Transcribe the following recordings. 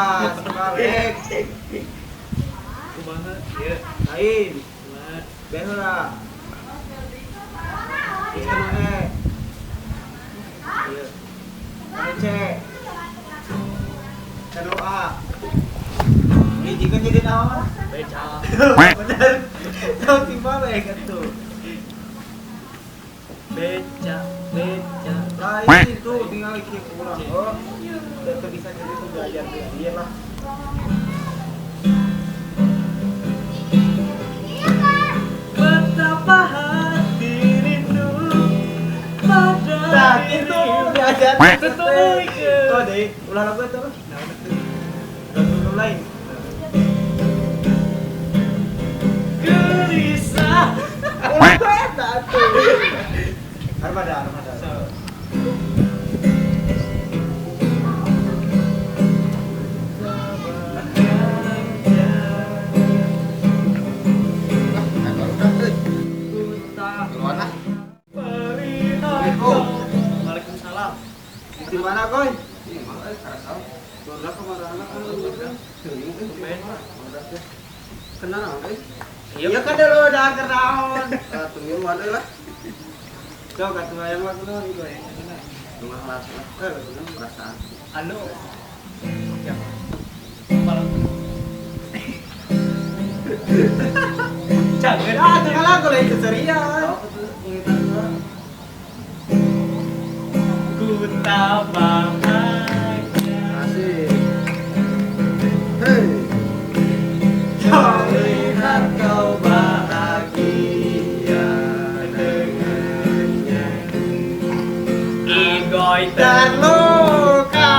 Tah, balik. Kumaha? Ieu. Lain. Kumaha? B heula. Terus kana E. Ieu. Kana C. Kana A. Hiji kan jadi naon? Beca. Bener. Tahu timbal atuh. Beca, beca. Lain itu tinggal iki kurang. Oh. Udah bisa jadi tuh belajar dia lah. Betapa hati rindu pada Nah, itu diajar. Betul. Tuh deh, ulah lagu itu. Lagu nu lain. Gelisah. Ulah eta atuh. Armada, armada. Ah, baru dah euy. Duluan ah. Assalamualaikum. Waalaikumsalam. Di mana, Koy? Ih, mah euy karasau. Barudak kemana kan? Teuing euy. Tumben. Barudak teh. Kenal naon euy? Iya kan dulu udah kenaon. Ah, temiluan euy lah. Coba atuh hayang lagu naon Koy? Rumah langsung lah. Eh, lagu naon? Perasaan. Anu. Siapa? Malam. Jangan. Ah, tinggal lagu lain keserian. Oh, betul. Pengitan heula. Ku tak bahagia. Asik. Hei. Lihat kau bahagia dengannya. Igoy Terluka.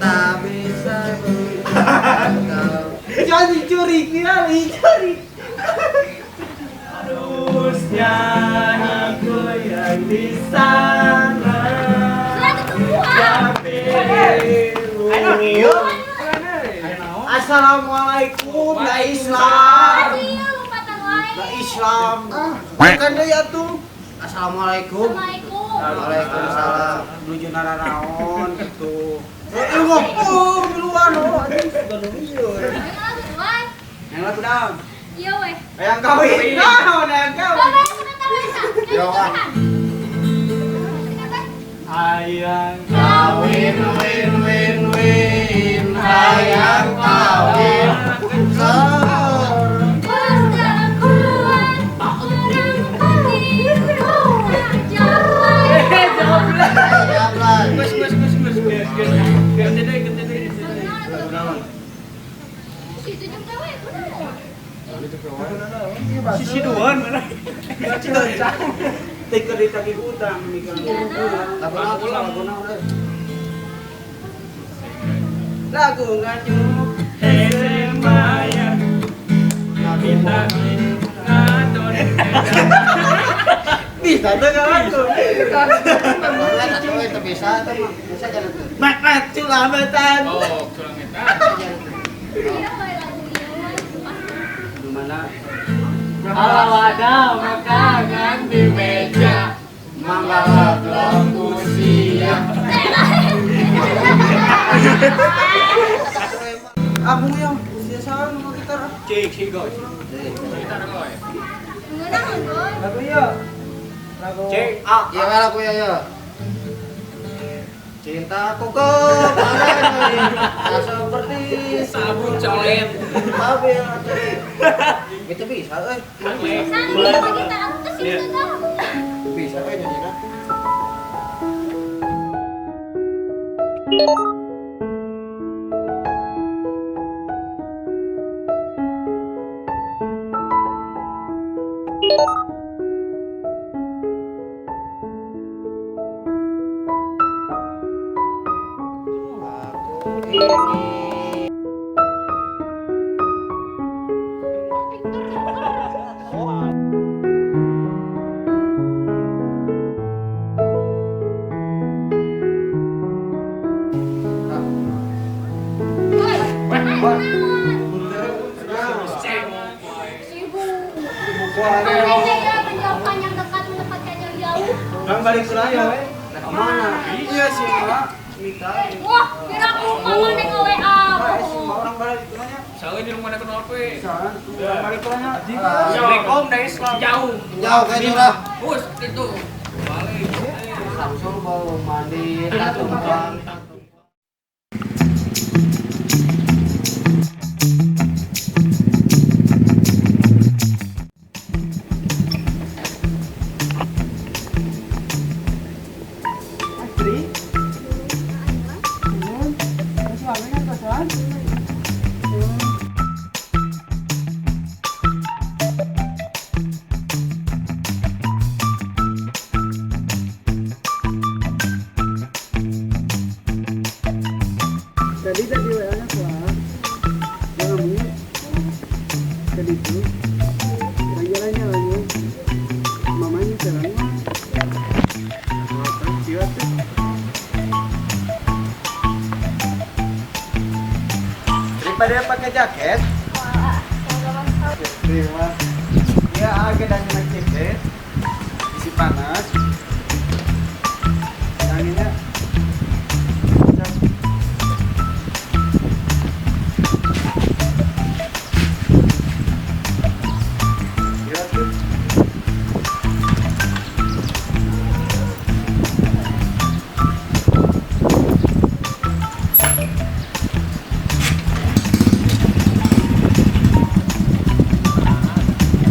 Tak bisa melihat kau. Jangan dicuri, kira dicuri. Harusnya aku yang di sana. Tapi Ayo, Assalamualaikum, da Islam. Da Islam. Bukan deui atuh. Assalamualaikum. Waalaikumsalam. Menuju naranaon gitu. Eh, ngomong duluan oh anjing sudah lieur. Yang lagu dang. Iya weh. Hayang kawin. Naon hayang kawin. Yo, ah. Ayang Kawin, win, win, win. Hayang kawin. Sor. Jablay. Gus gus gus gus gus gus. Ganti deh, ganti deh, ganti deh. Lagu naon? Sisi duaan mana? Teu ditagih hutang mikir. Lagu naon? Lagu naon euy? Lagu nganyuk. SMA ya. Kita ngatur. Bisa tuh nggak lagu. Eta euy teu bisa eta mah. Bisa jangan tuh. Mat culametan. Oh, culametan. Di mana? Kalau ada makanan di meja, Mangga belum usia. Abung yang usia sama sama gitar. Cik, cik, go. Gitar goy. Lagu iya. Lagu Cek. A. Iya we lagu ya ya. Cintaku kepadamu tak seperti Sabun colet. mobil. Itu bisa euy. Bisa euy nyanyinya. Aku ingin Menjauhkan yang dekat, mendekatkan yang jauh. Bang balik pulang ya, we. Mana? Iya sih, Pak. Mita. Wah, kira aku mama neng WA. Orang balik itu nanya. Soalnya di rumah kenal apa? Orang balik itu nanya. Assalamualaikum dari Islam. Jauh. Jauh kayak itu lah. Bus itu. Balik. Langsung bawa mandi, tumpang. Astri. Nuhun. Suami kan kosan? Tadi tadi WA-nya keluar. Dia ngomongnya tadi itu jalan-jalannya lagi. Mamanya sekarang mah. Oh, siapa tuh? Daripada pakai jaket. Terima. Ya agak dan jaket. Isi panas. Anginnya. Ya tuh.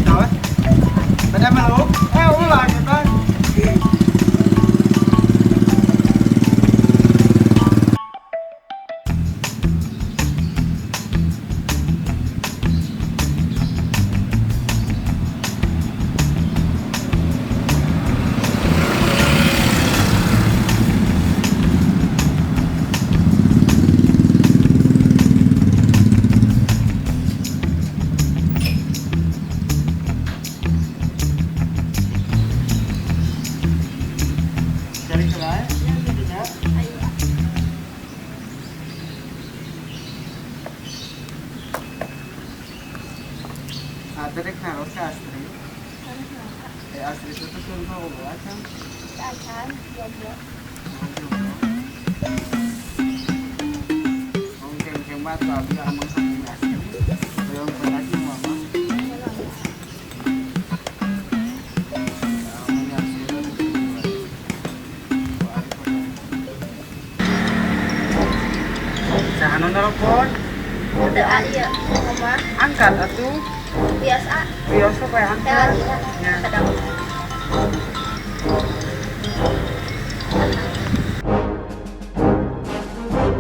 Tahu? Pada mau? Ulah kita. Cari celah ya, jadinya. Ah, tadi kenal ke Astri. Astri itu tuh suruh mau bawa kan? Acan, jomblo. Mungkin cuma tuh abi amang sama Astri. Yang penting mama. Saha nu nelpon? Udah iya, mama. Angkat atuh. Biasa. Biasa kayak angkat. Ya, sedang.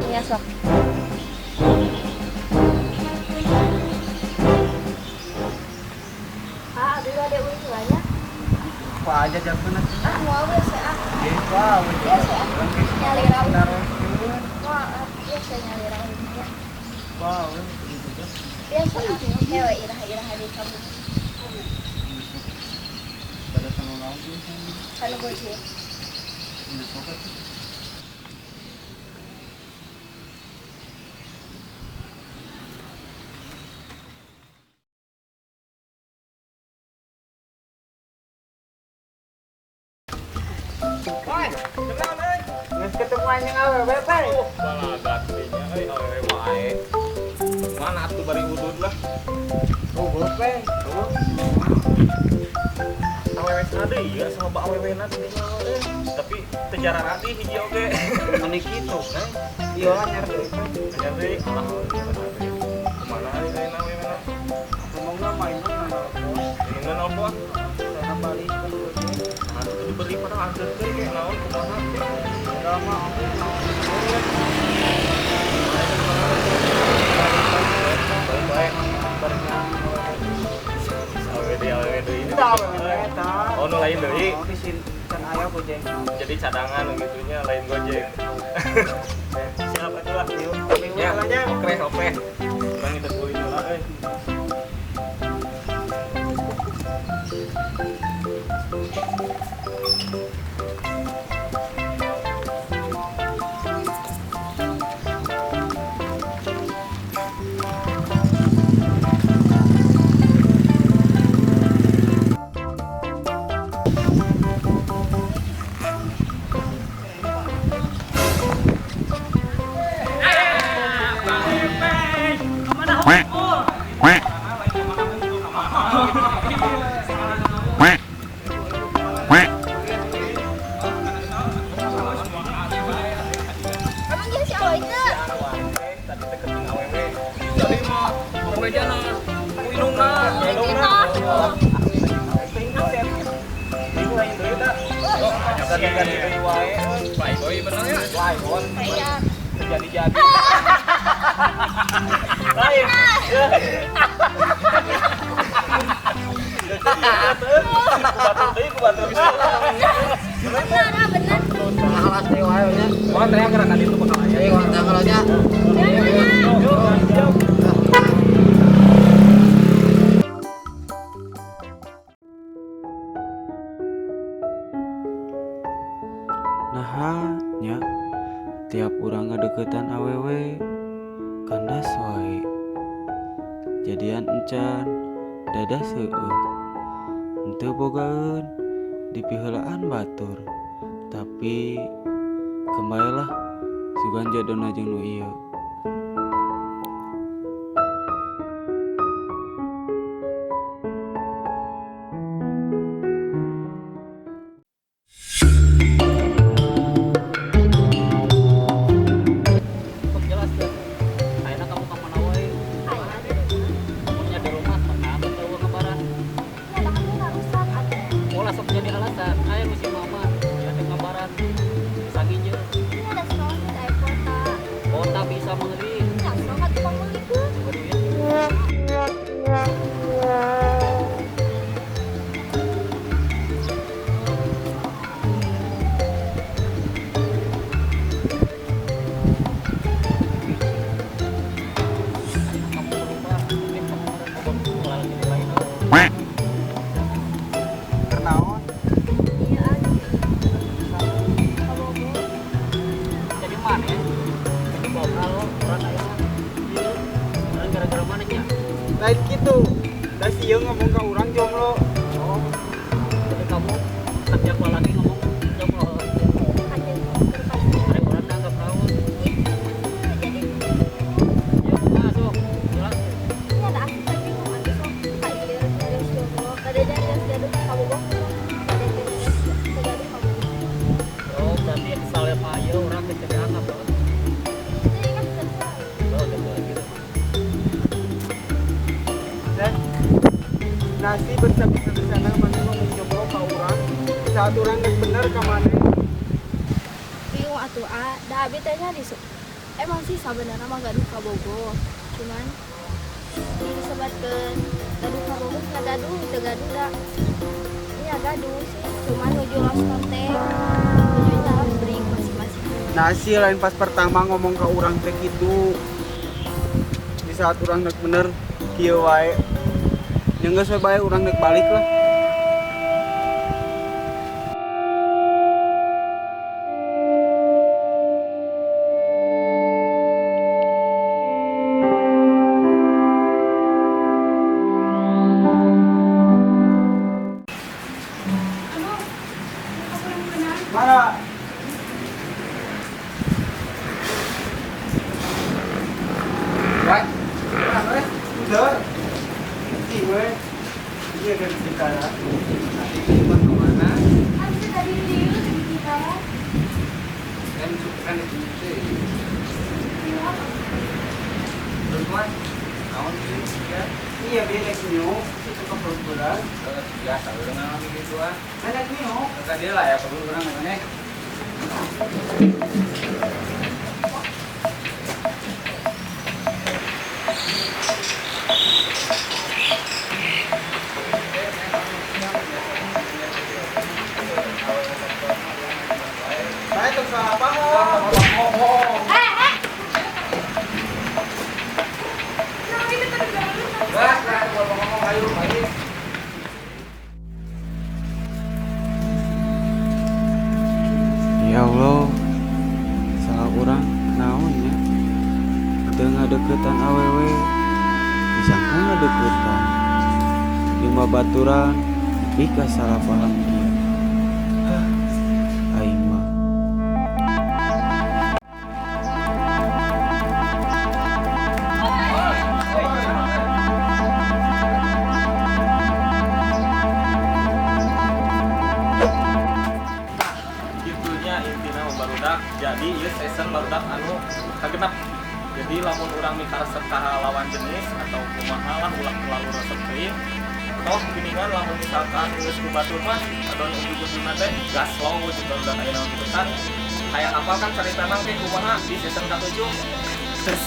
Iya sok. Ah, abi ada uang banyak. Apa aja jagoan atuh. Ah, mau biasa ah. Wah, biasa ah. Nyali raun. Wah, biasa nyali raun. Wow, biasa ah. Hewe irah-irah di kamu. Pada sama lagi. Kalau gojek. Woi, kenal euy. Geus ketemu anjing awewe teh. Baladak dinya euy awewe wae. Mana atuh bari udud lah. Oh, boleh. Oh. Awewe sana deui ya sama ba awewena teh euy. Tapi teu jarang hiji oge. Meni kitu teh. Ieu lah nyar deui teh. Anyar deui. Kumaha ayeuna awewena? Ngomongna main mah nelpon. Ngomongna nelpon. Sana balik ke gojek. Atuh diberi pada anteur teh kayak naon kumaha. Drama oge naon. Baik-baik. Awewe deui. Eta. Oh, nu lain deui. Oh, di sini can aya Gojek. Jadi cadangan gitunya lain Gojek. Siap atuh lah. Ya, oke, oke. Urang kita ulin heula euy. Bejana. Ku indungna. Indungna. Ganti-ganti deui wae. Playboy bener ya? Playboy. Jadi-jadi. Lain. Benar, benar. Alas deui wae nya. Wah, teriak karena itu bakal aya. Tanggal aja. Nah, nya tiap urang ngadeukeutan awewe kandas wae. Jadian encan dadah seueuh. Henteu bogaeun dipiheulaan batur. Tapi kembalilah sugan jadona jeung nu ieu. Lain gitu, dah sieu ngomong ke orang jomblo. Oh, jadi kamu setiap lagi ngomong jomblo. Ada orang nangkap raun. Jadi, ya masuk, jelas. Ini ada aku tadi ngomong sok, tak iya dari jomblo, ada dari gaduh kamu boh, ada dari gaduh kamu. Oh, berarti salah payo orang kecelakaan apa? Jadi kan selesai. Oh, gitu. Nasi bersama-sama mana ngomong jomblo ka urang. Saat urang geus bener ka maneh. Bingung atuh ah, da abi teh nya emang sih sabenerna mah gaduh kabogoh. Cuman disebatkeun gaduh kabogoh nya gaduh teu gaduh da. Nya gaduh sih, cuman nuju lost kontak, nuju lost break masing-masing. Nasi lain pas pertama ngomong ka urang teh kitu. Di saat urang geus bener kieu wae. Yang geus we bae urang rek balik lah. Mara. Right. Udah. Sih, we. Iya dari kita. Nanti kita kemana? Habis tadi di kita. Kan kan di sini. Terus mas, naon sih? Ya. Iya beda nyok, itu kebetulan. Biasa udah ngalami gitu ah. Ada nyok. Tadi lah ya perlu orang namanya. Saya tuh salah paham. Ya Allah, salah urang naon nya? Teu ngadeukeutan awewe, disangka ngadeukeutan. Jeung babaturan nepi ka salah paham kieu. Hah, aing mah. Gitunya intina barudak jadi ieu season barudak anu kagenep. Jadi lamun urang mikaresep ka lawan jenis atau kumaha lah, ulah terlalu resep teuing. Toh geningan lamun misalkan geus ku batur mah atau ujung-ujungna teh gas slow gitu dan aya naon gitu kan. Hayang apal kan caritana ke kumaha di season ka-7. Terus.